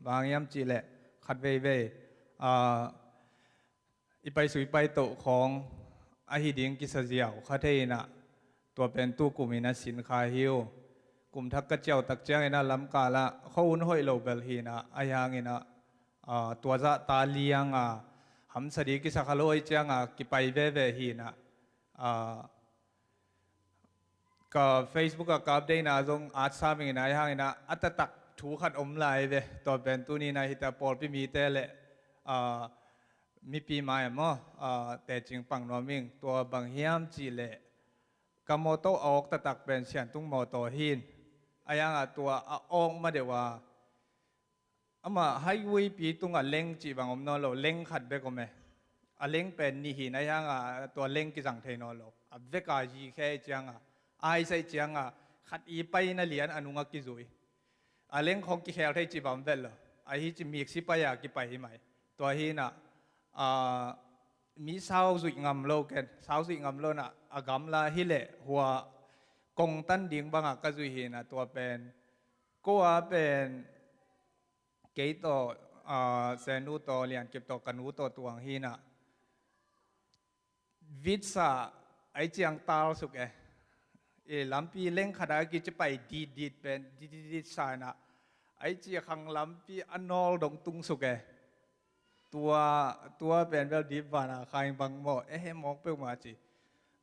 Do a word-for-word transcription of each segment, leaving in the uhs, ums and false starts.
Bang hang hiam cihleh khat veivei, ah, i paisuk i paitoh khawng ahi ding kisa ziau kha thei inah, tua pen tu kum inah sin kha hi uh. Kum thak ka ciau tak ciang inah lamkal ah khuahun hoih lo bel hi inah, ahi hang inah, ah, tua zah ta liang a hamsa ding kisa kha lo ahih ciang a kipai veve hi inah, ah, ka Facebook ah ka update na zong at sa ming inah, ahi hang inah a taktak thu khat om lai ve. Tua pen tuni inah hita pawlpi mite le, ah, mipi mai maw, ah, tecing pang nuam ing. Tua bang hiam cihleh ka mawtaw a awk taktak pen Siantung mawtaw hi in, ahi hang a tua a awk ma deuh a, amah highway pi tungah leng cih bang om nawn lo, leng khat bek om e. A leng pen nih hi inah, ahi hang a tua leng kizang thei nawn lo. A vek a zi khe ahih ciang a, aisa ahih ciang a, khat i paina lian a nung a kizui. A leng khawng kikhel thei cih bang om vet lo. Ahi ci miksi pai a kipai hi mai. Tua hi inah, ah, mi sau zuih ngam lo ken, sau zuih ngam lo inah a gamla hileh hua kongtan ding bangah ka zuih hi inah, tua pen ko a pen kei tawh, ah, Senu tawh, Liankip tawh, ka nu tawh tuang hi inah, vitsa ai ciang tal suk e. I lampi leng khat a kici pai dit dit pen dit dit dit sa inah, ai ci khang lampi a nawl dong tung suk e. Tua, tua pen bel dip vana khaing bang maw, e he mawk peuhmah ci.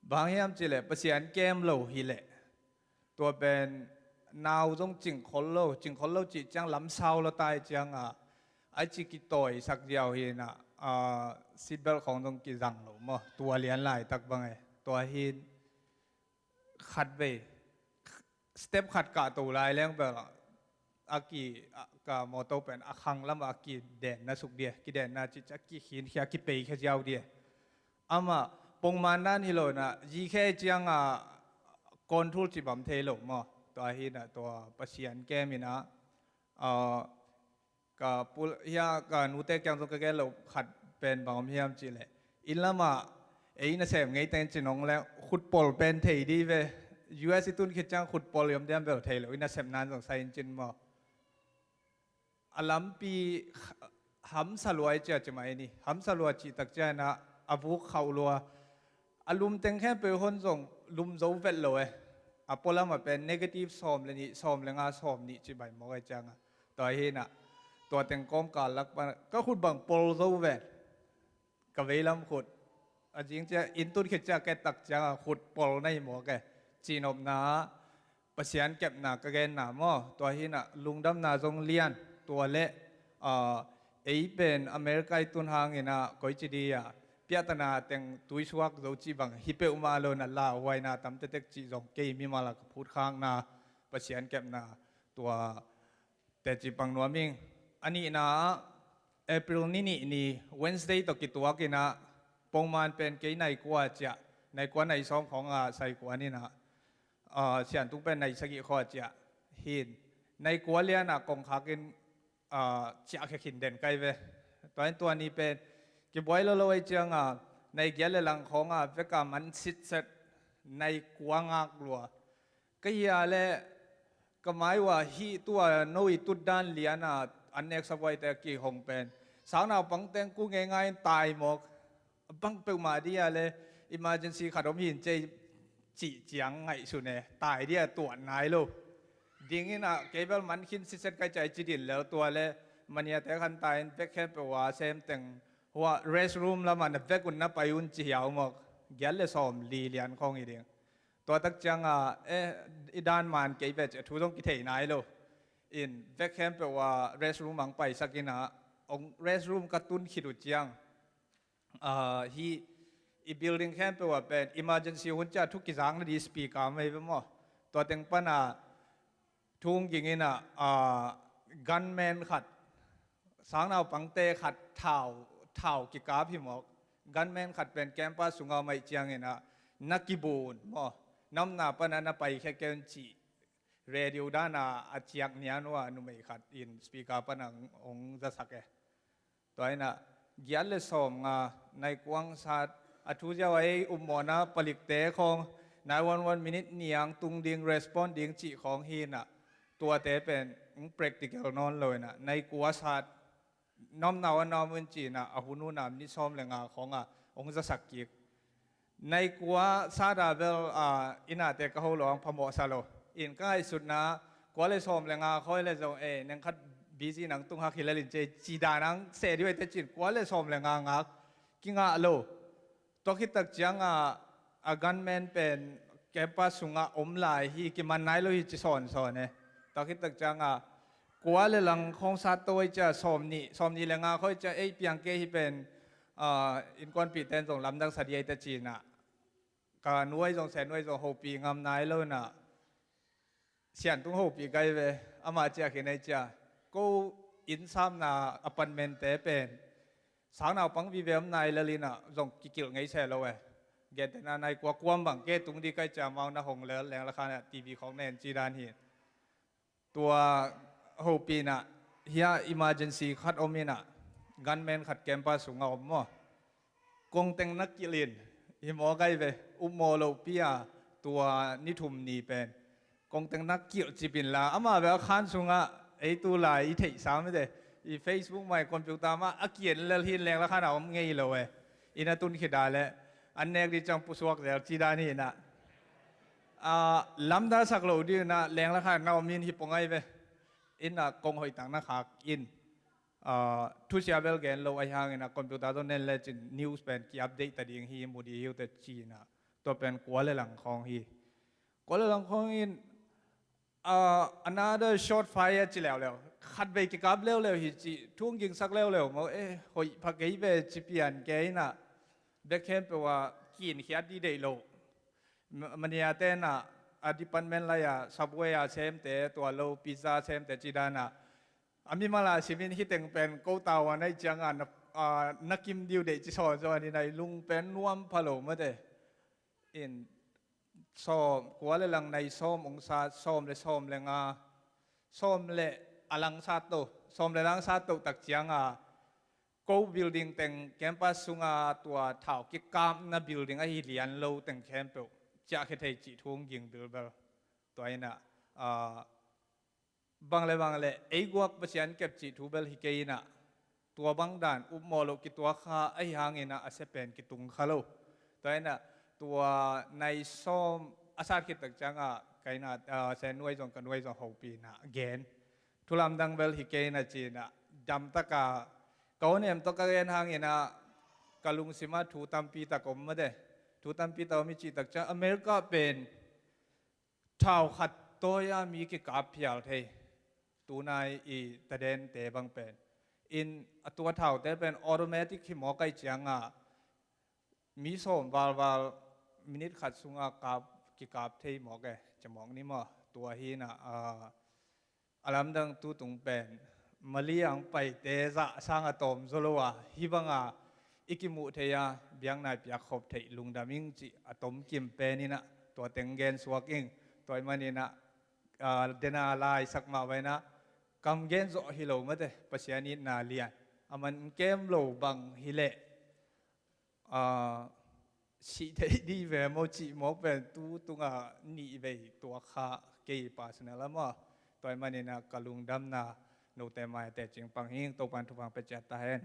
Bang hiam cihleh Pasian kem lo hileh, tua pen nau zong cingkhol lo, cingkhol lo cih ciang lamsau lo tai ciang a, a ci kitawisak ziau hi inah, ah, seatbelt khawng zong kizang lo maw, tua lian laitak bang e. Tua hi in khat vei, step khat kahto lai leng bel a ki, a, ka mawtaw pen a khang lamah a kidenna suk dia, kidenna cih ciang a kikhinkhia, a kipeikhia ziau dia. Amah pongman dan hi lo inah, zi khe ciang a control cih bang om thei lo maw. Tua hi inah tua Pasian kem inah, ah, ka pul, hia ka nute kiang zong ka gen loh khat pen bang om hiam cihleh, inn lamah ei nasem ngei teng cin hong leng khutpol pen thei dih ve. U S i tun khit ciang khutpol i om diam bel thei lo, i nasepna in zong sai in cin maw. A lampi hamsa lua i cia ci mai ni, hamsa lua cih tak ciang inah a vuk khauh lua. A lum teng khempeuh hon zong lum zo vet lo e. A pualam ah pen negative sawm le nih, sawm le nga, sawm nih ci bai mawk ahih ciang a. Tua hi inah, tua teng kawmkal lak pan ka khut bang pol zo vet. Ka veilam khut. A zing ciang, inn tun khit ciang ka et tak ciang a khut pol na hi mawk e. Cihnopna ah Pasian kepna ka genna maw. Tua hi inah lungdamna zong lian. Tua le, ah, ei pen America i tun hang inah koici dih a, piahtana teng tuisuak zo cih bang hi peuhmah lo inah, lauhuaina tam tektek cih zong kei mimal a ka phutkhakna, Pasian kepna, tua teci pang nuam ing. A nihna ah April ni nih ni Wednesday tawh kituak inah, pongman pen kei nai kua ciah, nai kua nai sawm khawng a sai kuan inah, ah, Siantung pen nai sagih khawng a ciah hi in, nai kua lian ah kongkhak in, ah, ciahkhia khin den kai ve. Tua in tua ni pen kibuai lo lo ahih ciang a, nai giat le lang khawng a vek a man sitset, nai kua ngak lua. Ka hia le ka mai uh ah hih tua no i tut dan lian a an nek sabuaite a kihong pen, sangnaupang teng ku ngeingai in tai mawk. A bang peuhmah dih a le emergency khat om hi in cei cih ciang ngaihsun e, tai dih a tuat nai lo. Ding inah kei bel man khin sitset kai ciah i ci din lel, tua le maniate khan tai in vek khempeuh a sem teng, hua restroom lamah na vek un na pai un ci hiau mawk. Giat le sawm li lian khawng hi ding. Tua tak ciang a, eh, i dan man kei ve ci a thu zong kithei nai lo. In vek khempeuh a restroom ang paisak inah, ong restroom ka tun khit uh ciang, ah, hih i building khempeuh ah pen emergency hun ciah thu kizang na dih speaker mai ve maw. Tua teng pan a thu hong ging inah, ah, gunman khat, sangnaupangte khat thau, thau kikap hi mawk. Gunman khat pen campus sungah om ahih ciang inah na kibu un maw, na omna pan a na paikhia kei un cih radio dan a a ciak nian uh a numei khat in speaker pan a hong zasak e. Tua inah giat le sawm nga, nai kua ang sat, a thu ziau a ei upmawhna palikte khawng nine one one minute nih ang tung ding, respond ding cih khawng hi inah, tuate pen teng practical nawn lo inah, nai kua sat, nawmnau a nawm un ci inah, a hun unah minit sawm le nga khawngah hong zasak kik. Nai kua sata bel, ah, innate ka ho lo ang phamawh sa lo. In ka ngaihsutna, kua le sawm le nga khawi le zong, eh, neng khat busy nang tung hak hi lel in ci, ci dan ang seh dih uh ei teh ci-in, kua le sawm le nga ngak kingah lo. Tua khit tak ciangah a gunman pen campus sungah om lai hi, kiman nai lo hi ci sawnsawn e. Tua khit tak ciangah kua le lang khawng sat to ei cia, sawm nih, sawm nih le nga khawi cia ei piang kei hi pen, ah, innkuanpihte in zong lamdang sa dih ei teh ci inah, ka nu ei zong, Sen nu ei zong hopih ngam nai lo inah, Sian tung hopih gai ve, amah ciah khin ei cia. Ko inn sapna apartment-te pen sang naupang vive om nai lel inah zong kikilh ngei se lo e. Gentehna nai kua kuam bang ke tung dih kai cia, amau na hong lel leng la khan ah T V khawng na en ci dan hi. Tua hopih inah hia emergency khat om inah, gunman khat campus sungah om maw. Kongteng na kilh in, hi maw gai ve, upmawh lohpi a, tua ni thum ni pen kongteng na kilh cip inla, amah ve a khan sungah, ei tu lai i theihsa mite, i Facebook mah, i computer mah a ki-en lel hi in leng la khan a om ngei lo e. Inn a tun khit a leh an nek dih ciang pusuak zel ci dan hi inah, ah, lamdang sak lo dih inah leng la khan na om in hi pong ai ve. Innah kong hoih tak na khak in, ah, thusia bel gen lo ahi hangin ah computer tawh nen lecin news pen ki-update ta ding hi, mu dih hi uh teh ci inah, tua pen kua le lang khawng hi. Kua le lang khawng in, ah, another shot fire ci leuleu, khatvei kikap leuleu hi cih thu hong gingsak leuleu maw, eh, hoih pha kei ve ci pian kei inah, bek khempeuh ah kinkhiat dih deih lo. Ma-, mania tenah a department lai-a Subway a semte, tua lo pizza semte ci danah, a mimal a simin hih teng pen ko tau a naih ciangah na, ah, na kim dih uh deih ci sawnsawn inah, i lung pen nuam pha lo mate. In sawm, kua le lang nai sawm hong sat, sawm le sawm le nga, sawm le a lang sat to, sawm le lang sat to tak ciangah ko building teng, campus sunga tua thau kikapna building ahi lian lo teng khempeuh ciahkhia thei cih thu hong ging bilbel. Tua inah, ah, bang le bang le ei guak Pasian kep cih thu bel hi kei inah, tua bang dan upmawh loh kituak kha ahi hangin ah a sia pen kitung kha lo. Tua inah tua nai sawm a sat khit tak ciangah ka innah, ah, Sen nu ei zong ka nu ei zong hopih inah gen. Thu lamdang bel hi kei inah ci inah, damtak a ka hun em tawh ka gen hangin ah ka lungsim ah thu tampi tak om mate. Thu tampi tak om i cih tak ciang, America pen thau khat tawi a mi kikap phial thei, tunai i tadente bang pen. In a tua thaute pen automatic hi mawk ai ciangah mi sawm valval minit khat sungah kap, kikap thei mawk e, ci mawk ni maw. Tua hi inah, ah, a lamdang tu tung pen Mali ang paite zah sang a tawm zaw lo a, hih banga i kimuh thei a, biakna i piak khop theih lungdam ing cih a tomkim pen inah tua teng gen suak ing. Tua ahih manin ah, ah, dena lai sak mah va inah, kam gen zawh hi lo mate, Pasian itna lian a man kem lo bang hi leh, ah, sih theih dih ve maw cih mawk pen tu tungah nih vei tuak kha kei personal a maw. Tua ahih manin ah ka lungdamna note mai-ah teci pang hi ing. Topa'n thupha pia ciat ta hen.